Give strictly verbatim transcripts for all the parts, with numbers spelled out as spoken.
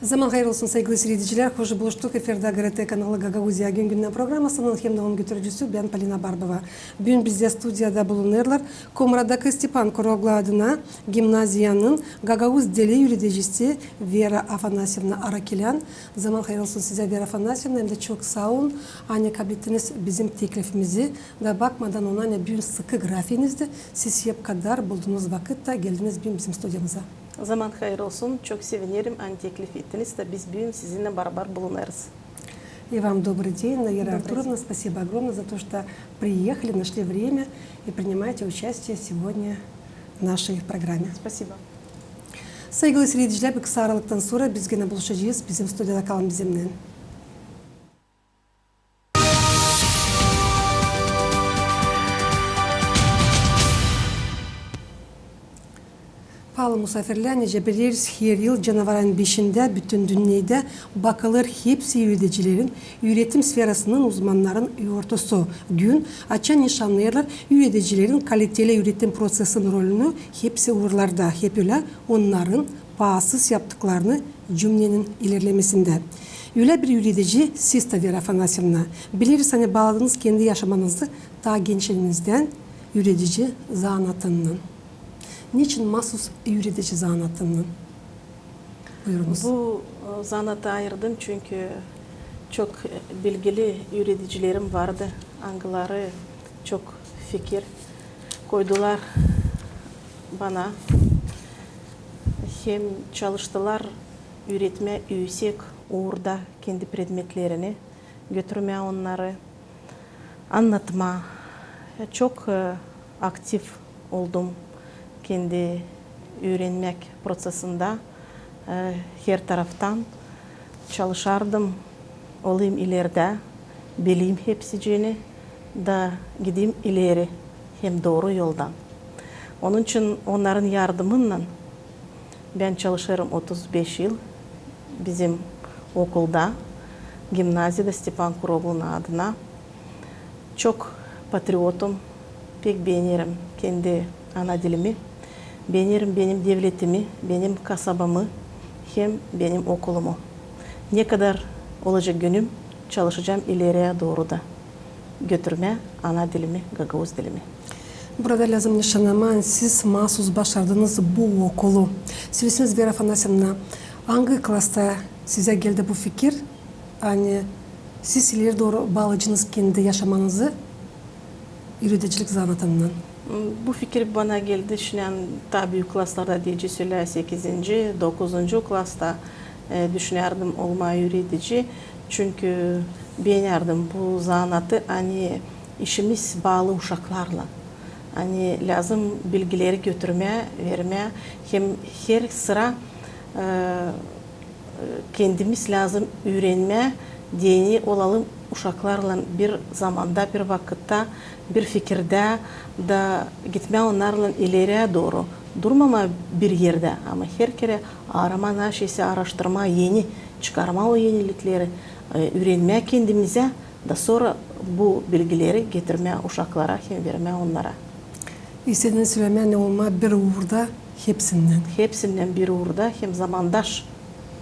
Zaman hayır olsun, saygılı siiredicilär. Hoş buluştuk. Efirdä GRT kanalı Gagauziya gün-gündän programasının hem dä onun götürücüsü bän, Polina Barbova. Büün bizdä studiyada bulunêrlar Komradakı Stepan Kuroglu adına gimnaziyanın gagauz dili üüredicisi Vera Afanasyevna Arakilyan. Zaman hayır olsun sizä, Vera Afanasyevna, hem dä çok saa olun, ani kabul ettiniz bizim teklifimizi. Da bakmadan ona, ani büün sıkı grafinizdä, siz hep kadar buldunuz vakıt da geldiniz büün bizim studiyamıza. Zaman hayır olsun, çok sevinerim, ani teklif ettiniz da biz büün sizinnän barabar bulunêrız. И вам добрый день, Наира Артуровна, спасибо огромное за то, что приехали, нашли время и принимаете участие сегодня в нашей программе. Спасибо. Saygılı siiredicilär, bir kısa aralıktan sora biz genä buluşacez. Bizim studiyada kalın bizimnän. Paalı musaafirlär, nicä bileriz, her yıl canvarın beşindä bütün dünnedä bakılêr hepsi üüredicilerin, üüretim sferasının uzmannarın yortusu gün, açan nişannêêrlar üüredicilerin kaliteli üüretim prosesin rolünü hepsi uurlarda, hep ölä onnarın paasız yaptıklarını cümnenin ilerlemesindä. Ölä bir üüredici siz dä, Vera Afanasyevna. Bileriz, ani baaladınız kendi yaşamanızı taa gençliinizdän üüredici zanaatınnan. Neçin maasuz üüredici zanaatınnan? Buyurunuz. Bu, e, zanaatı ayırdım, çünkü çok, e, bilgili üüredicilerim vardı, angıları çok fikir koydular bana. Hem çalıştılar üüretmää üüsek uurda kendi predmetlerini, götürmää onnarı, annatmaa. Çok, e, aktiv oldum kendi üürenmäk prosesindä, e, her taraftan çalışardım, olayım ilerdä, bileyim hepsicini da gideyim ileri hem dooru yoldan. Onun için onnarın yardımınnan bän çalışêrım otuz beş yıl bizim okulda, gimnaziyada Stepan Kuroglunun adına. Çok patriotum, pek beenerim kendi ana dilimi, beenerim benim devletimi, benim kasabamı hem benim okulumu. Ne kadar olacek günüm, çalışacam ileriye dooru da götürmää ana dilimi, gagauz dilimi. Burada lääzım nişannamaa, siz maasuz başardınız bu okulu. Söläseniz, Vera Afanasyevna, angı klasta sizä geldi bu fikir, ani siz ileri dooru baalayacınız kendi yaşamanızı üüredicilik zanaatınnan? Bu fikir bana geldi, şindän taa büük klaslarda, deyecez ölä, sekizinci, dokuzuncu klasta, e, düşünärdim olmaa üüredici. Çünkü beenärdim bu zanaatı, ani işimiz baalı uşaklarlan. Ani lääzım bilgileri götürmää, vermää, hem her sıra, e, kendimiz lääzım üürenmää, deyni olalım uşaklarlan bir zamanda, bir vakıtta, bir fikirdä da gitmää onnarlan ileriye dooru. Durmamaa bir erdä, ama her kerä aaramaa, neşeyse aaraştırmaa, eni çıkarmaa o enilikleri, e, üürenmää kendimizä, da sora bu bilgileri getirmää uşaklara hem vermää onnara. İstädiniz sölemää, ani olmaa bir uurda hepsinnän. Hepsinnän bir uurda hem zamandaş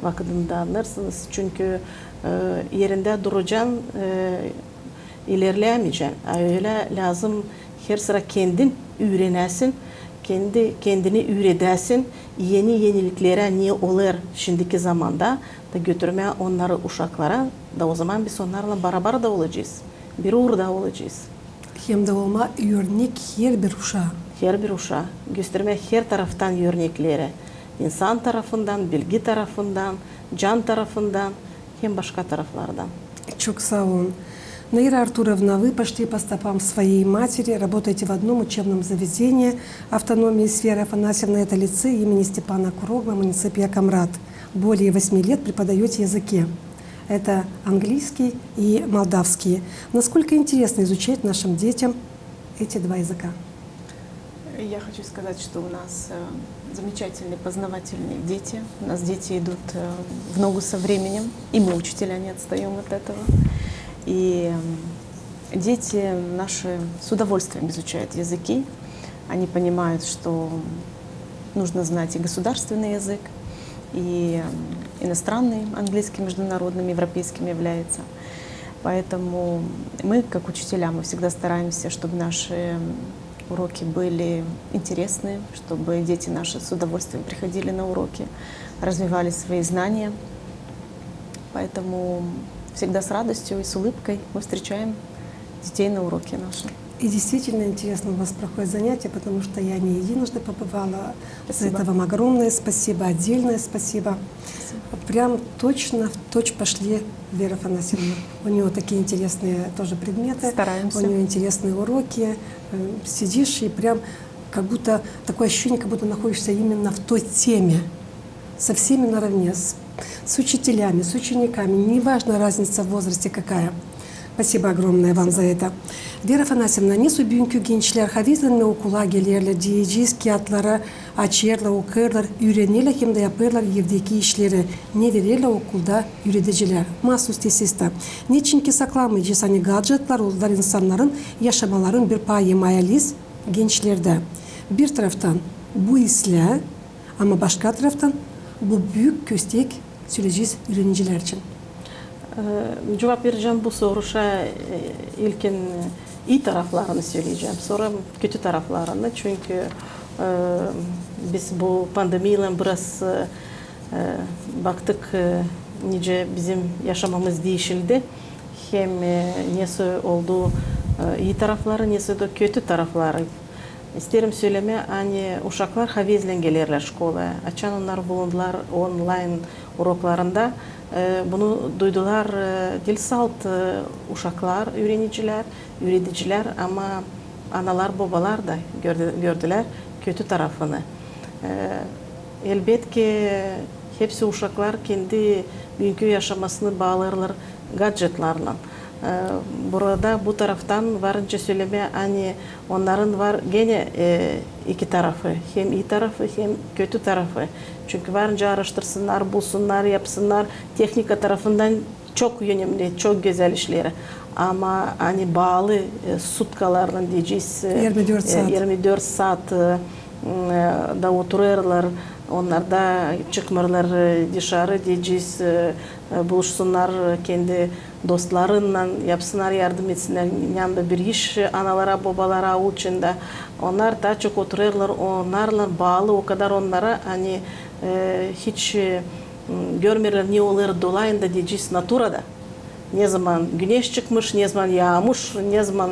vakıdında, annêêrsınız. Çünkü, e, erindä duracan, e, ilerlämeyecän. A ölä lääzım her sıra kendin üürenäsin, kendi kendini üüredäsin, eni eniliklerä, ne olêr şindiki zamanda, da götürmää onnarı uşaklara, da ozaman biz onnarlan barabar da olacez, bir uurda olacez. Hem dä olmaa örnek herbir uşaa. Herbir uşaa. Göstermää her taraftan örnekleri. İnsan tarafından, bilgi tarafından, can tarafından hem başka taraflardan. Çok saa olun. Наира Артуровна, вы пошли по стопам своей матери, работаете в одном учебном заведении автономии с Верой Афанасьевной, это лицей имени Степана Курогла, муниципия Комрат. Более восьми лет преподаёте языки. Это английский и молдавский. Насколько интересно изучать нашим детям эти два языка? Я хочу сказать, что у нас, э, замечательные познавательные дети. У нас дети идут, э, в ногу со временем, и мы, учителя, не отстаём от этого. И, м, дети наши с удовольствием изучают языки. Они понимают, что нужно знать и государственный язык, и м, иностранный, английский международным, европейским является. Поэтому мы, как учителя, мы всегда стараемся, чтобы наши уроки были интересны, чтобы дети наши с удовольствием приходили на уроки, развивали свои знания. Поэтому всегда с радостью и с улыбкой мы встречаем детей на уроке нашем. И действительно интересно у вас проходят занятия, потому что я не единожды побывала. За Спасибо. Это вам огромное спасибо, отдельное спасибо. Прям точно в точь пошли, Вера Афанасьевна. У нее такие интересные тоже предметы. Стараемся. У нее интересные уроки. Э, Сидишь и прям как будто такое ощущение, как будто находишься именно в той теме. Со всеми наравне, с, с учителями, с учениками. Неважно разница в возрасте какая. Спасибо огромное вам за это. Вера Афанасьевна, ne su büünkü gençlär havezlennän okula gelerlär, deyecez, kiyatları açêrlar, okêrlar, üürenerlär hem dä yapêrlar evdeki işleri, ne vererlär okulda üüredicilär, maasuz tesisttä. Neçinki saklamayacez, ani gadjetlar oldular insannarın yaşamaların bir payı, mayaliz gençlerdä. Bir taraftan bu islää, ama başka taraftan bu büük köstek, söleyecez, üürenicilär için. E, cuvap verecäm bu soruşa, e, ilkin, e, ii taraflarını söleyecäm, sora kötü taraflarını. Çünkü, e, biz bu pandemiyalan biraz, e, e, baktık, e, nicä bizim yaşamamız diişildi. Hem, e, nesoy oldu, e, ii tarafları, nesoy da kötü tarafları. İsteerim sölemää, ani uşaklar havezlän gelerlär şkolaya. Açan onnar bulundular onlayn uroklarında, e, bunu duydular, e, diil salt, e, uşaklar, üürenicilär, üüredicilär, ama analar, bobalar da gördü-, gördülär kötü tarafını. E, elbetki, hepsi uşaklar kendi büünkü yaşamasını baalêêrlar gadjetlarlan. E, burada bu taraftan varınca sölemää, ani onnarın var genä, e, iki tarafı, hem ii tarafı, hem kötü tarafı. Çünkü varınca aaraştırsınnar, bulsunnar, yapsınnar, tehnika tarafından çok önemli, çok gözäl işleri. Ama ani baalı, e, sutkalarlan deyecez, e, Irmi dört saat. E, irmi dört saat, e, m, e, da oturêrlar, onnar da çıkmêêrlar, e, dışarı deyecez, e, e, buluşsunnar, e, kendi dostlarınnan, yapsınnar, yardım etsinnär, yanında bir iş, e, analara, bobalara, aul içindä. Onnar taa çok oturêrlar, onnarlan baalı o kadar onnara, ani, e, hiç, e, m, görmeerlär, ne olêr dolayında deyecez naturada. Ne zaman güneş çıkmış, ne zaman yaamış, ne zaman,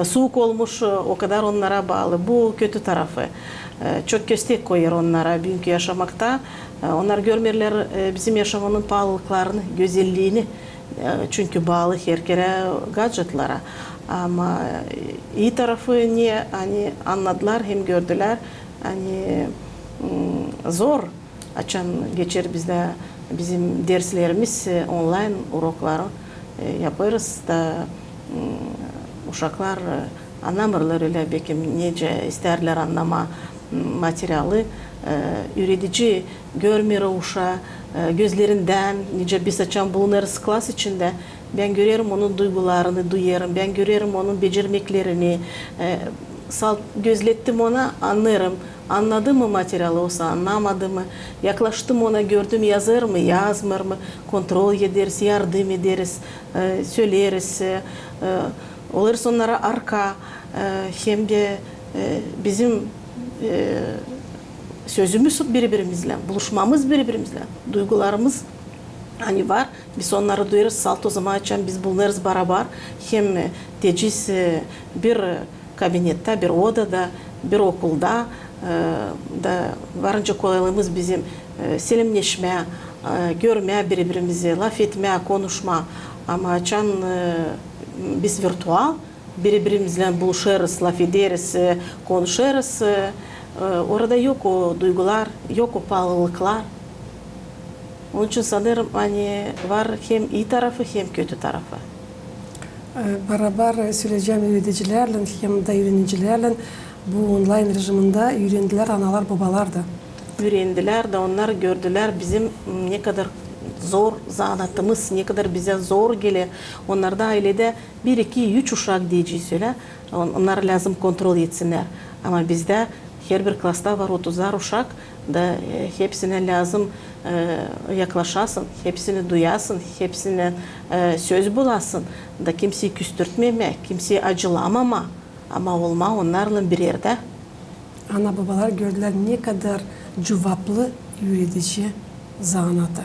e, suuk olmuş, e, o kadar onnara baalı. Bu kötü tarafı. E, çok köstek koyêr onnara büünkü yaşamakta. E, onnar görmeerlär, e, bizim yaşamanın paalılıklarını, gözelliini, e, çünkü baalı herkerä gadjetlara. Ama, e, ii tarafı ne, ani annadılar hem gördülär, ani, m, zor. Açan geçer bizdä bizim derslerimiz, e, onlayn urokları, e, yapêrız da, m, uşaklar, e, annamêêrlar ölä, bekim, nicä isteerlär annamaa, m, materialı. E, üüredici görmeer uşaa, e, gözlerindän, nicä biz açan bulunêrız klas içindä, bän görerim onun duygularını, duyêrım, bän görerim onun becermeklerini, e, salt gözlettim ona, annêêrım, annadı mı materialı, osa annamadı mı, yaklaştım ona, gördüm, yazêr mı, yazmêêr mı, kontrol ederiz, yardım ederiz, e, söleeriz, e, e, olêrız onnara arka, e, hem dä, e, bizim, e, sözümüz biri-birimizlän, buluşmamız biri-birimizlän, duygularımız, ani var, biz onnarı duyêrız, salt o zaman, açan biz bulunêrız barabar, hem, e, deyecez, e, bir, e, kabinettä, bir odada, bir okulda, e, da varınca kolaylığımız bizim, e, selemneşmää, e, görmää biri-birimizi, lafetmää, konuşmaa. Ama açan, e, biz virtual, biri-birimizlän buluşêrız, lafederiz, e, konuşêrız, e, e, orada yok o duygular, yok o paalılıklar. Onun için sanêrım, ani var hem ii tarafı, hem kötü tarafı. E, barabar söleyecäm üüredicilärlän hem dä üürenicilärlän, bu onlayn rejimindä üürendilär analar, bobalar da. Üürendilär da, onnar gördülär bizim, m, ne kadar zor zanaatımız, ne kadar bizä zor geler. Onnarda ayledä bir, iki, üç uşak deyecez ölä, on-, onnarı lääzım kontrol etsinnär. Ama bizdä Herbir klasta var otuzar uşak, da, e, hepsinä lääzım, e, yaklaşasın, hepsini duyasın, hepsinä, e, söz bulasın, da kimseyi küstürtmemäk, kimseyi acılamamaa, ama olmaa onnarlan bir erdä. Ana-bobalar gördülär, ne kadar cuvaplı üüredici zanaatı.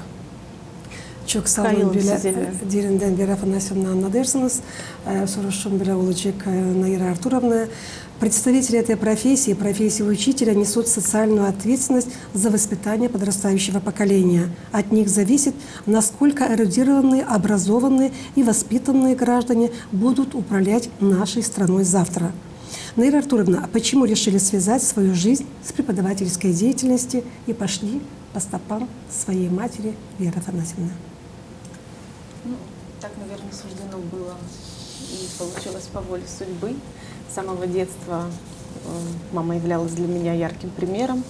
Çok saa olun, bölä, e, derindän, Vera Afanasyevna, annadêrsınız. E, soruşum bölä olacek, e, Naira Arturovna. Представители этой профессии, профессии учителя, несут социальную ответственность за воспитание подрастающего поколения. От них зависит, насколько эрудированные, образованные и воспитанные граждане будут управлять нашей страной завтра. Наира Артуровна, а почему решили связать свою жизнь с преподавательской деятельностью и пошли по стопам своей матери Веры Афанасьевны? Ну, так, наверное, суждено было и получилось по воле судьбы. С самого детства, э, мама являлась для меня ярким примером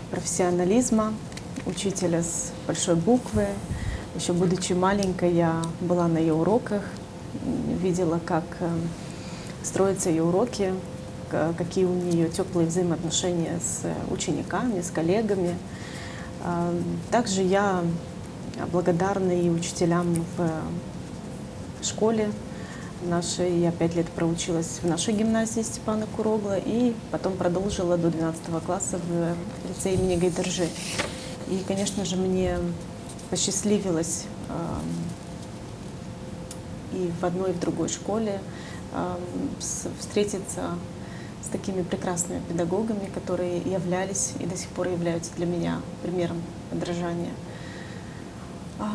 профессионализма, учителя с большой буквы. Ещё будучи маленькой, я была на её уроках, м, видела, как, э, строятся её уроки, к-, какие у неё тёплые взаимоотношения с, э, учениками, с коллегами. А, также я благодарна и учителям в школе нашей. Я пять лет проучилась в нашей гимназии Степана Курогла и потом продолжила до двенадцатого класса в лицее имени Гайдаржи. И, конечно же, мне посчастливилось, ам, и в одной, и в другой школе, ам, с-, встретиться с такими прекрасными педагогами, которые являлись и до сих пор являются для меня примером подражания. А,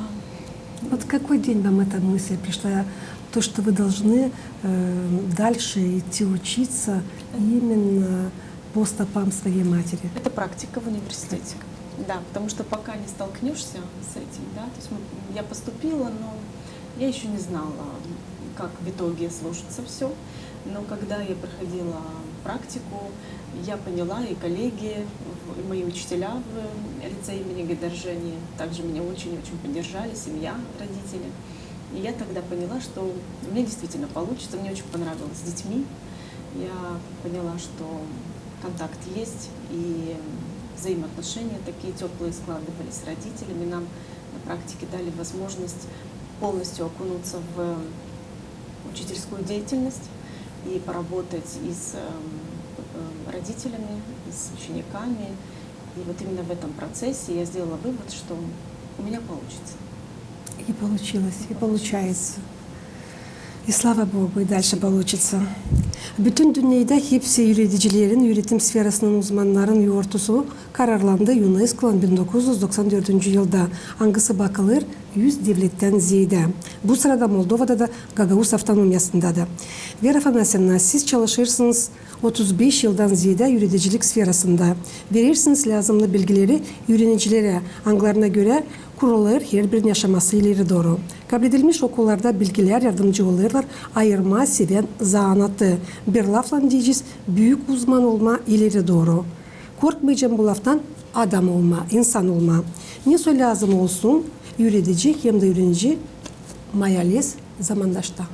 вот в какой день вам эта мысль пришла, то, что вы должны, э, дальше идти учиться именно по стопам своей матери? Это практика в университете. Да, потому что пока не столкнешься с этим, да, то есть мы, я поступила, но я ещё не знала, как в итоге сложится всё. Но когда я проходила практику, я поняла, и коллеги, в-, и мои учителя в лицее имени Гайдаржи, они также меня очень-очень поддержали, семья, родители. И я тогда поняла, что мне действительно получится, мне очень понравилось с детьми. Я поняла, что контакт есть, и взаимоотношения такие тёплые складывались с родителями. Нам на практике дали возможность полностью окунуться в учительскую деятельность и поработать и с, эм, э, родителями, и с учениками. И вот именно в этом процессе я сделала вывод, что у меня получится. И получилось, и получается. И слава Богу, и дальше получится. Bütün dünnedä hepsi üüredicilerin üüretim sferasının uzmannarın yortusu kararlandı UNESCOlan bin dokuz üz doksan dördüncü yılda, angısı bakılêr üz devlettän zeedä. Bu sırada Moldovada da Gagauz avtonomiyasında da. Vera Afanasyevna, siz çalışêrsınız otuz beş yıldan zeedä üüredicilik sferasında. Verersiniz lääzımnı bilgileri üürenicilerä, angılarına görä kurulêr herbirin yaşaması ileri dooru. Kabledilmiş okullarda bilgilär yardımcı olêrlar ayırmaa sevän zanaatı. Bir laflan deyecez, büük uzman olmaa ileri dooru. Korkmayacam bu laftan, adam olmaa, insan olmaa. Ne soy lääzım olsun üüredici hem dä üürenici mayalis zamandaşta?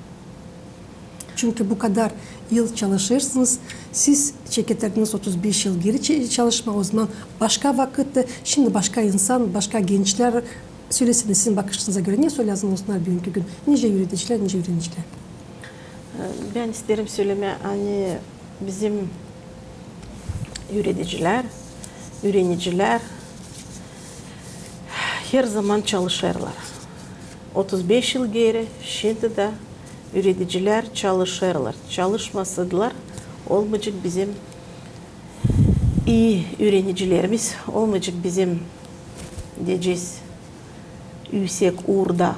Çünkü bu kadar yıl çalışêrsınız, siz çeketerdiniz otuz beş yıl geeri çe-, çalışmaa, ozaman başka vakıt, şindi başka insan, başka gençlär. Söleseniz, sizin bakışınıza görä, ne soy lääzım olsunnar büünkü gün, nicä üüredicilär, nicä üürenicilär? Bän isteerim sölemää, ani bizim üüredicilär, üürenicilär herzaman çalışêrlar. Otuz beş yıl geeri, şindi dä üüredicilär çalışêrlar. Çalışmasaydılar, olmayacek bizim ii üürenicilerimiz, olmayacek bizim, deyecez, üüsek uurda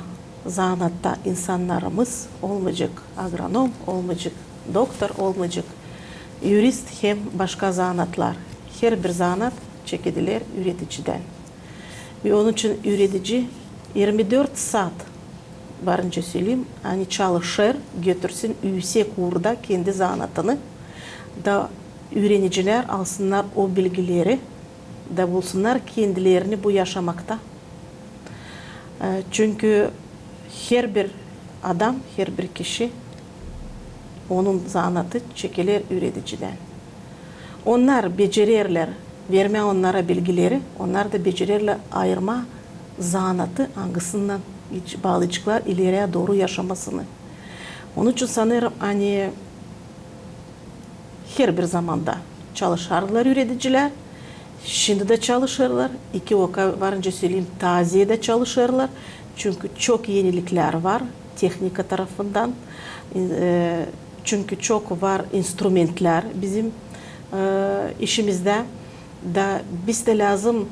zanaatta insannarımız, olmayacek agronom, olmayacek doktor, olmayacek yurist hem başka zanaatlar. Herbir zanaat çekediler üüredicidän. Ve onun için üüredici irmi dört saat, barınca söleyim, ani çalışêr, götürsün üüsek uurda kendi zanaatını, da üürenicilär alsınnar o bilgileri, da bulsunnar kendilerini bu yaşamakta. E, çünkü herbir adam, herbir kişi, onun zanaatı çekiler üüredicidän. Onnar becererlär vermää onnara bilgileri, onnar da becererlär ayırmaa zanaatı, angısınnan hiç baalayaceklar ileriyä dooru yaşamasını. Onun için sanêrım, ani herbir zamanda çalışardılar üüredicilär, şindi dä çalışêrlar, iki oka varınca söleyim, taa ziyadä çalışêrlar. Çünkü çok eniliklär var tehnika tarafından, e, çünkü çok var instrumentlär bizim, e, işimizdä. Da biz dä lääzım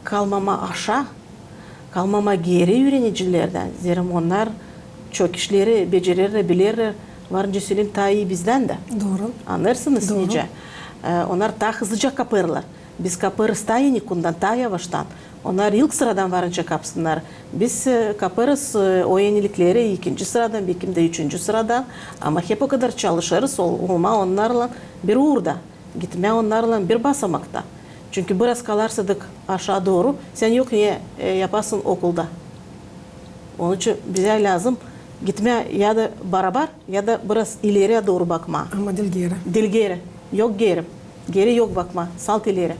kalmamaa aşaa, kalmamaa geeri üürenicilerdän, zerä onnar çok işleri becererlär, bilerlär, varınca söleyim, taa ii bizdän dä. Dooru. Annêêrsınız, dooru, nicä? E, onnar taa hızlıca kapêrlar. Biz kapêrız taa enikundan, taa yavaştan. Onnar ilk sıradan varınca kapsınnar. Biz, e, kapêrız, e, o enilikleri ikinci sıradan, bekim dä üçüncü sıradan. Ama hep okadar çalışêrız ol-, olmaa onnarlan bir uurda. Gitmää onnarlan bir basamakta. Çünkü biraz kalarsadık aşaa dooru, sän yok ne, e, yapasın okulda. Onun için bizä lääzım gitmää ya da barabar, ya da biraz ileriyä dooru bakmaa. Ama diil geeri. Diil geeri. Yok geeri. Geeri yok bakmaa. Salt ileri.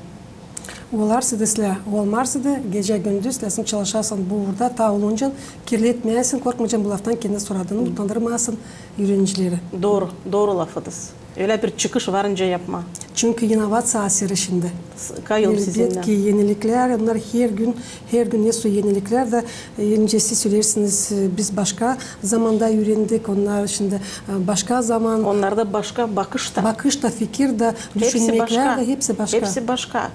Olarsa da islää, olmarsa da gecä-gündüz lääzım çalışasın bu uurda, taa oluncan kirletmeyäsin, korkmayacan bu laftan kendi suratını, utandırmayasın üürenicileri. Dooru, dooru lafıdız. Ölä bir çıkış varınca yapmaa. Çünkü inovaţiya asırı şindi. S-, kayılım sizinnän. Elbetki, eniliklär, onnar her gün, her gün ne su eniliklär dä, e, nicä siz söleersiniz, e, biz başka zamanda üürendik, onnar şindi, e, başka zaman. Onnarda başka bakış ta. Bakış ta, fikir dä, düşünmeklär dä, hepsi başka. Hepsi başka.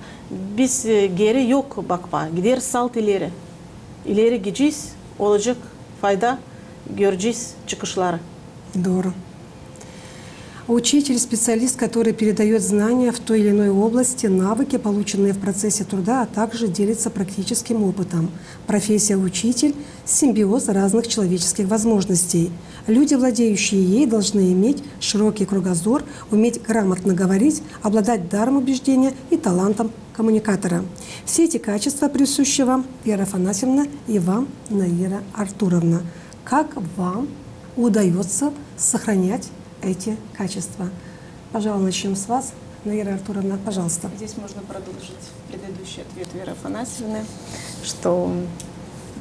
Biz, e, geeri yok bakmaa, gideriz salt ileri. İleri gidecez, olacek fayda, görecez çıkışları. Dooru. Учитель — специалист, который передаёт знания в той или иной области, навыки, полученные в процессе труда, а также делится практическим опытом. Профессия учитель — симбиоз разных человеческих возможностей. Люди, владеющие ей, должны иметь широкий кругозор, уметь грамотно говорить, обладать даром убеждения и талантом коммуникатора. Все эти качества присущи вам, Вера Афанасьевна, и вам, Наира Артуровна. Как вам удаётся сохранять эти качества? Пожалуй, начнём с вас, Наира Артуровна, пожалуйста. Здесь можно продолжить предыдущий ответ Веры Афанасьевны, что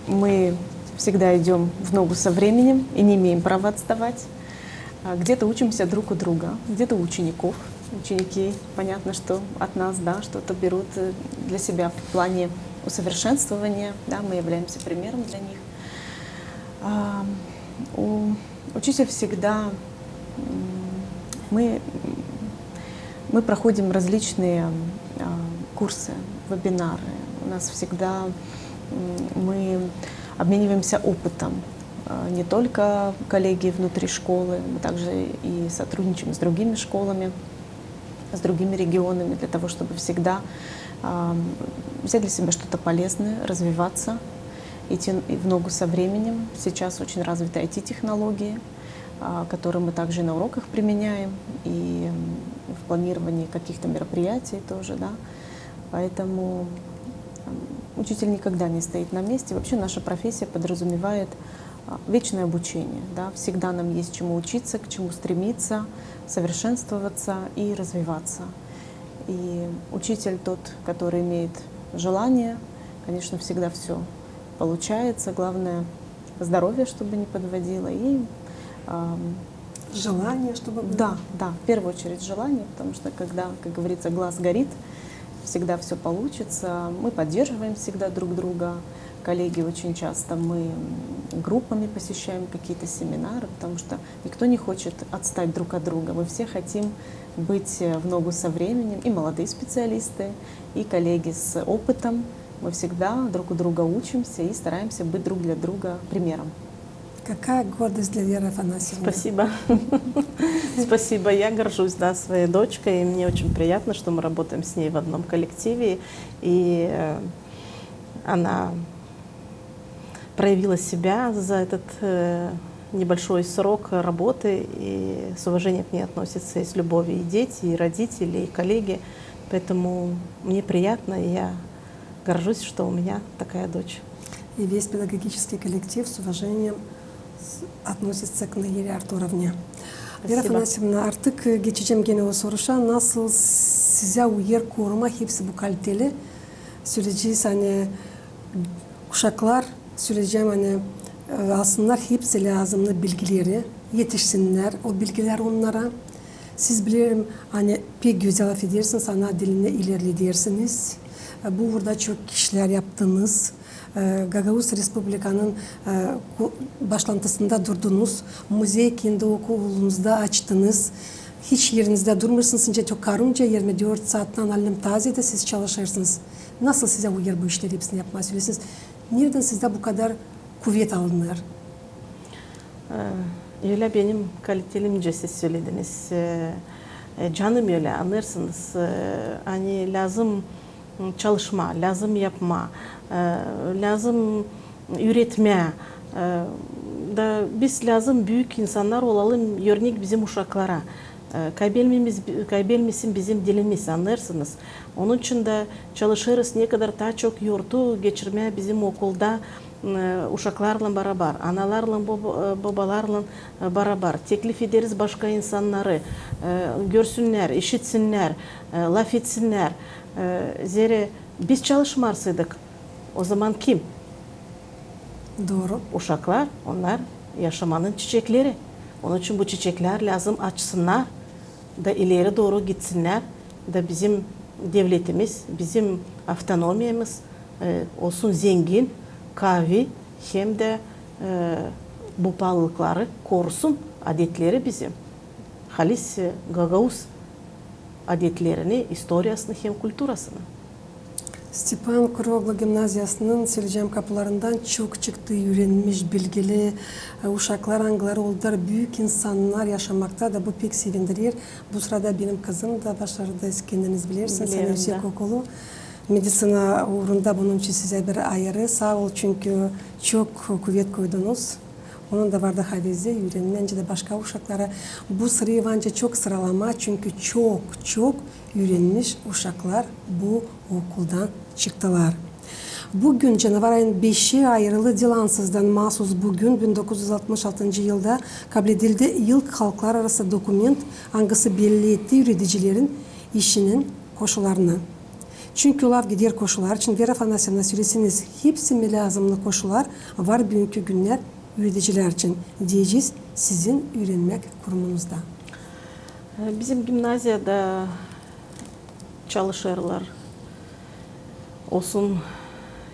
мы всегда идём в ногу со временем и не имеем права отставать. А, где-то учимся друг у друга, где-то у учеников. Ученики, понятно, что от нас, да, что-то берут, э, для себя в плане усовершенствования, да, мы являемся примером для них. А, у-, учитель всегда, м, мы, м, мы проходим различные, а, курсы, вебинары. У нас всегда, м, мы обмениваемся опытом. А, не только коллеги внутри школы, мы также и сотрудничаем с другими школами, с другими регионами, для того, чтобы всегда, а, взять для себя что-то полезное, развиваться, идти в ногу со временем. Сейчас очень развиты ай ти-технологии, а, которые мы также и на уроках применяем, и, м, в планировании каких-то мероприятий тоже, да. Поэтому, м, учитель никогда не стоит на месте. Вообще наша профессия подразумевает, а, вечное обучение, да. Всегда нам есть чему учиться, к чему стремиться, совершенствоваться и развиваться. И учитель тот, который имеет желание, конечно, всегда всё получается. Главное, здоровье, чтобы не подводило, и, ам, желание, чтобы было. Да, да, в первую очередь желание, потому что когда, как говорится, глаз горит, всегда всё получится. Мы поддерживаем всегда друг друга. Коллеги, очень часто мы, м, группами посещаем какие-то семинары, потому что никто не хочет отстать друг от друга. Мы все хотим быть, э, в ногу со временем, и молодые специалисты, и коллеги с опытом. Мы всегда друг у друга учимся и стараемся быть друг для друга примером. Какая гордость для Веры Афанасьевны. Спасибо. Спасибо. Я горжусь, да, своей дочкой, и мне очень приятно, что мы работаем с ней в одном коллективе, и, э, она проявила себя за этот, э, небольшой срок работы, и с уважением к ней относятся и с любовью и дети, и родители, и коллеги. Поэтому мне приятно, и я горжусь, что у меня такая дочь. И весь педагогический коллектив с уважением с-, относится к Наире Артуровне. Вера Афанасьевна, artık, e, geçecäm genä o soruşa, nasıl s-, Sizä uyar koruma hepsi bu kaliteli. Söleyecez, ani uşaklar, söleyecäm, ani, e, alsınnar hepsi lääzımnı bilgileri, etişsinnär o bilgilär onnara. Siz, bilerim, ani pek gözäl lafedersiniz, ana dilini ilerledersiniz. E, bu uurda çok işlär yaptınız. E, Gagauz Respublikanın, e, ku-, başlantısında durdunuz. Muzey kendi okulunuzda açtınız. Hiç erinizdä durmêêrsınız, nicä çok karınca, irmi dört saattan allim tazedä siz çalışêrsınız. Nasıl sizä uyar bu işleri hepsini yapmaa, sölesin? Neredän sizdä bu kadar kuvet alınêr? E, ölä benim kaliteli, nicä siz sölediniz. E, e, canım ölä, annêêrsınız. E, ani lääzım, m, çalışmaa, lääzım yapmaa, e, lääzım üüretmää. E, da biz lääzım büük insannar olalım, örnek bizim uşaklara. E, kaybelmemiz-, kaybelmesin bizim dilimiz, annêêrsınız. Onun için dä çalışêrız ne kadar taa çok yortu geçirmää bizim okulda, e, uşaklarlan barabar, analarlan, boba-, e, bobalarlan, e, barabar. Teklif ederiz başka insannarı, e, görsünnär, işitsinnär, e, lafetsinnär. E, zerä biz çalışmarsaydık, o zaman kim? Dooru. Uşaklar, onnar yaşamanın çiçekleri. Onun için bu çiçeklär lääzım açsınnar da ileri dooru gitsinnär, da bizim devletimiz, bizim avtonomiyamız, e, olsun zengin, kaavi, hem dä, e, bu paalılıkları korusun adetleri bizim. Halis, e, gagauz adetlerini, istoriyasını hem kulturasını. Stepan Kuroglu gimnaziyasının, söleyecäm, kapularından çok çıktı üürenmiş, bilgili, e, uşaklar, angıları oldular büük insannar yaşamakta da, bu pek sevindirer. Bu sırada benim kızım da başardı, siz kendiniz bilersiniz, ülsek okulu. Medisina uurunda bunun için sizä bir ayırı saa ol, çünkü çok kuvet koydunuz. Onun da vardı havezi üürenmää, nicä dä başka uşaklara. Bu sırayı var nicä çok sıralamaa, çünkü çok, çok üürenmiş uşaklar bu okuldan çıktılar. Bu gün, canavar ayın beşi, ayırılı diil ansızdan, maasuz bu gün, bin dokuz üz altmış altıncı yılda kabledildi ilk halklararası dokument, angısı belli etti üüredicilerin işinin koşullarını. Çünkü laf gider koşullar için, Vera Afanasyevna, söleseniz, hepsi mi lääzımnı koşullar var büünkü günnär üüredicilär için, deyecez sizin üürenmäk kurumunuzda? Bizim gimnaziyada çalışêrlar. Olsun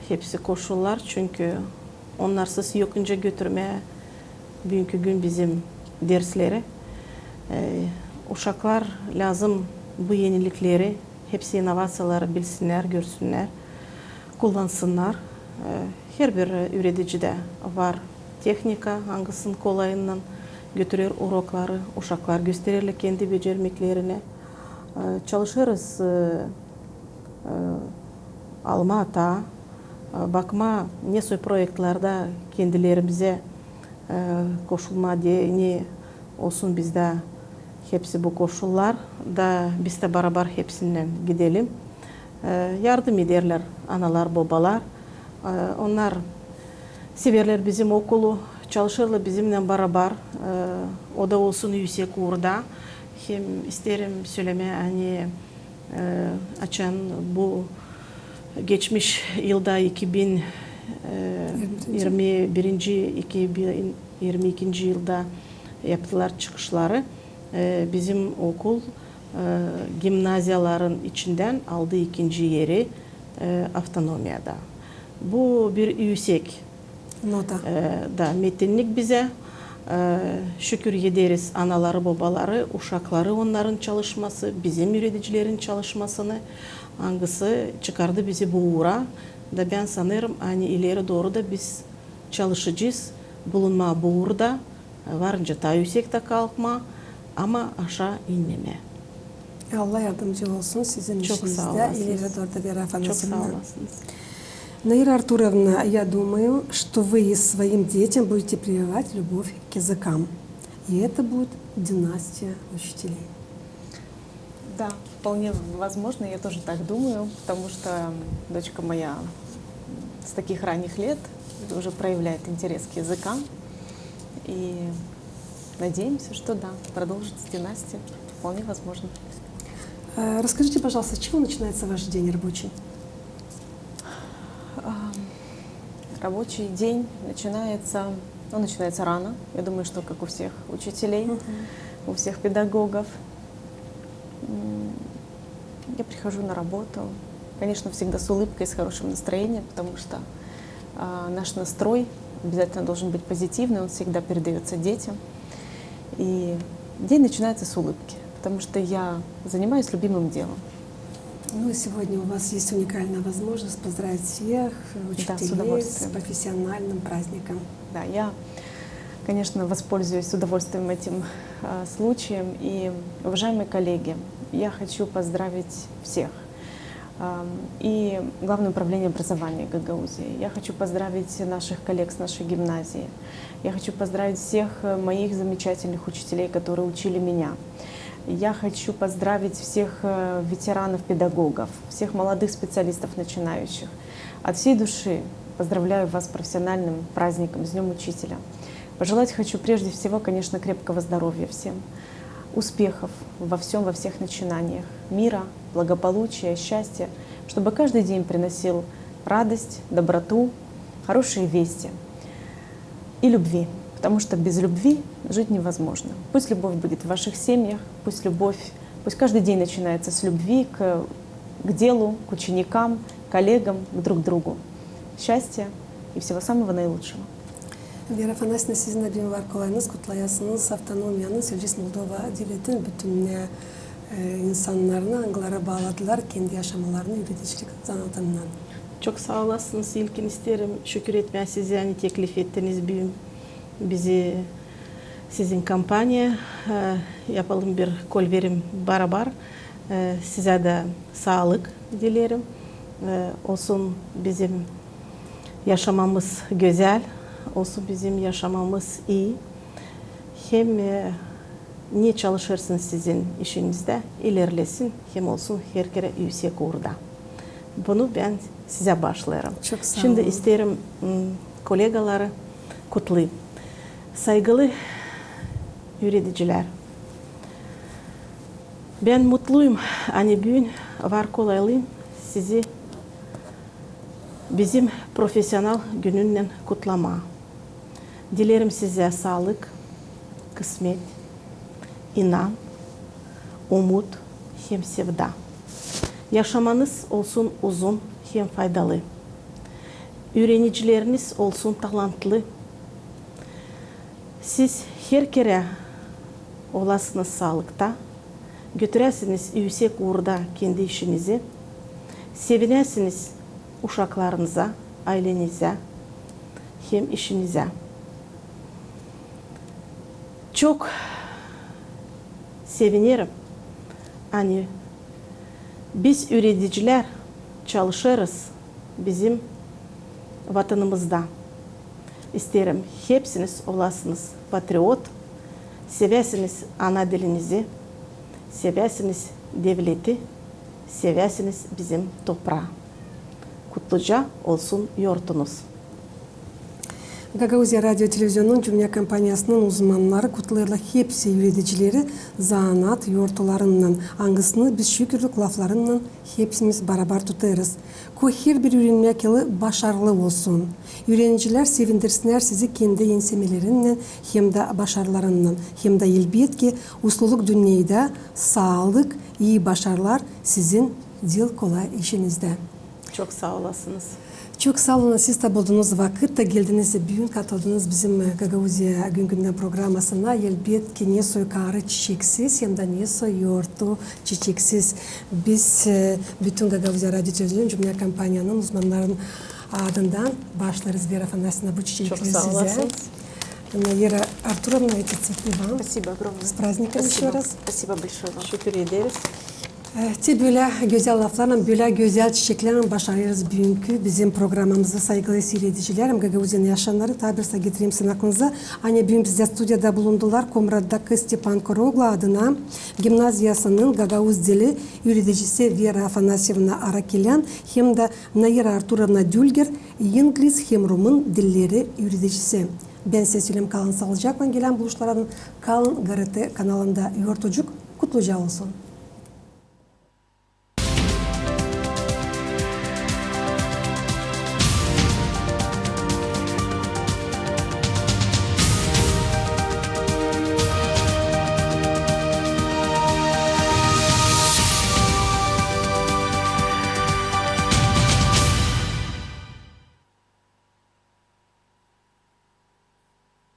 hepsi koşullar, çünkü onnarsız yok nicä götürmää büünkü gün bizim dersleri. E, uşaklar lääzım bu enilikleri, hepsi innovaţiyaları bilsinnär, görsünnär, kullansınnar. E, herbir üüredicidä var tehnika, angısının kolayından götürer urokları, uşaklar göstererlär kendi becermeklerini. E, çalışêrız, e, e, almaa taa, e, bakmaa, ne soy proektlerdä kendilerimizä, e, koşulmaa, deyni olsun bizdä hepsi bu koşullar, da biz dä barabar hepsinnän gidelim. E, yardım ederlär analar, bobalar. E, onnar severlär bizim okulu, çalışêrlar bizimnän barabar. E, o da olsun üüsek uurda. Hem isteerim sölemää, ani, e, açan bu geçmiş yılda, iki bin, e, irmi birinci, iki bin irmi ikinci yılda yaptılar çıkışları. E, bizim okul, e, gimnaziyaların içindän aldı ikinci eri, e, avtonomiyada. Bu bir üüsek nota. E, da, metinnik bizä. E, şükür ederiz, anaları, bobaları, uşakları, onnarın çalışması, bizim üüredicilerin çalışmasını, angısı çıkardı bizi bu uura. Da bän sanêrım, ani ileri dooru da biz çalışacez bulunmaa bu uurda, varınca taa üüsektä kalkmaa, ama aşaa inmemää. Allah yardımcı olsun sizin işinizdä ileri dooru da, Vera Afanasyevna. Çok saa olasınız. Наира Артуровна, я думаю, что вы и своим детям будете прививать любовь к языкам. И это будет династия учителей. Да, вполне возможно, я тоже так думаю, потому что, м, дочка моя, м, с таких ранних лет уже проявляет интерес к языкам. И надеемся, что да, продолжится династия. Вполне возможно. Э, расскажите, пожалуйста, с чего начинается ваш день рабочий? Ам, Рабочий день начинается, он начинается рано. Я думаю, что как у всех учителей, у всех педагогов. М, Я прихожу на работу, конечно, всегда с улыбкой, с хорошим настроением, потому что а, наш настрой обязательно должен быть позитивный, он всегда передается детям. И день начинается с улыбки, потому что я занимаюсь любимым делом. Ну и сегодня у вас есть уникальная возможность поздравить всех э, Да, с учителей с удовольствием. Профессиональным праздником. Да, я, конечно, воспользуюсь с удовольствием этим э, случаем. И, уважаемые коллеги, я хочу поздравить всех. Ам, И Главное управление образования Гагаузии. Я хочу поздравить наших коллег с нашей гимназии. Я хочу поздравить всех э, моих замечательных учителей, которые учили меня. Я хочу поздравить всех э, ветеранов-педагогов, всех молодых специалистов начинающих. От всей души поздравляю вас с профессиональным праздником, с Днем Учителя. Пожелать хочу прежде всего, конечно, крепкого здоровья всем, успехов во всем, во всех начинаниях, мира, благополучия, счастья, чтобы каждый день приносил радость, доброту, хорошие вести и любви, потому что без любви жить невозможно. Пусть любовь будет в ваших семьях, пусть любовь, пусть каждый день начинается с любви к, к делу, к ученикам, к коллегам, к друг другу. Счастья и всего самого наилучшего. Vera Afanasyevna, sizin dä büün var kolayınız, kutlayasınız avtonomiyanı, Sözcüs Moldova devletin bütün e, insannarını, angıları baaladılar kendi yaşamalarını üüredicilik zanaatınnan. Çok saa olasınız. İlkin isteerim şükür etmää sizä, ani teklif ettiniz büün bizi, sizin kompaniya, e, yapalım bir kolverim barabar. E, sizä dä saalık dileerim. E, olsun bizim yaşamamız gözäl, olsun bizim yaşamamız ii. Hem e, ne çalışêrsınız sizin işinizdä, ilerlesin hem olsun herkerä üüsek uurda. Bunu bän sizä baaşlêêrım. Çok saa Şindi olun. isteerim m, kollegaları kutlayım. Saygılı üüredicilär, bän mutluyum, ani büün var kolaylıım sizi bizim professional gününnän kutlamaa. Dileerim sizä saalık, kısmet, inam, umut hem sevda. Yaşamanız olsun uzun hem faydalı. Üürenicileriniz olsun talantlı. Siz herkerä olasınız saalıkta, götüräsiniz üüsek uurda kendi işinizi, sevinäsiniz uşaklarınıza, aylenizä hem işinizä. Çok sevinerim, ani biz üüredicilär çalışêrız bizim vatanımızda. İsteerim, hepsiniz olasınız patriot, seväsiniz ana dilinizi, seväsiniz devleti, seväsiniz bizim topraa. Kutluca olsun yortunuz. Gagauziya radio televizionunun Cümnä kompaniyasının uzmannarı kutlêêrlar hepsi üüredicileri zanaat yortularınnan, angısını biz şükürlük laflarınnan hepsimiz barabar tutêrız. Ko herbir üürenmäk yılı başarılı olsun. Üürenicilär sevindirsinnär sizi kendi ensemelerinnän hem dä başarılarınnan, hem dä, elbetki, usluluk dünneydä, saalık, ii başarılar sizin diil kolay işinizdä. Çok saa olasınız. Çok saa olun, siz tä buldunuz vakıt da geldiniz büün, katıldınız bizim e, Gagauziya gün-gündän programasına. Elbetki, nesoy kaarı çiçeksiz, hem dä nesoy yortu çiçeksiz. Biz e, bütün Gagauziya radio televizionunun Cümnä kompaniyanın uzmannarının adından baaşlêêrız, Vera Afanasyevna, bu çiçekleri sizä. Çok saa olasınız. Наира Артуровна, эти цветы вам. Спасибо огромное. С праздником Спасибо. ещё раз. Спасибо большое вам. Şükür ederiz. E, te bölä gözäl laflarlan, bölä gözäl çiçeklerlän başarêrız büünkü bizim programamızı, saygılı siiredicilärim, Gagauziyanın yaşayanları. Taa bir saa getireyim sizin aklınıza, ani büün bizdä studiyada bulundular Komratdakı Stepan Koroglu adına gimnaziyasının gagauz dili üüredicisi Vera Afanasyevna Arakelyan hem dä Naira Arturovna Dülger, ingliz hem rumın dilleri üüredicisi. Bän sizä söleerim, kalın saalıcaklan, gelän buluşmalardan kalın GRT kanalında. Yortucuk kutluca olsun.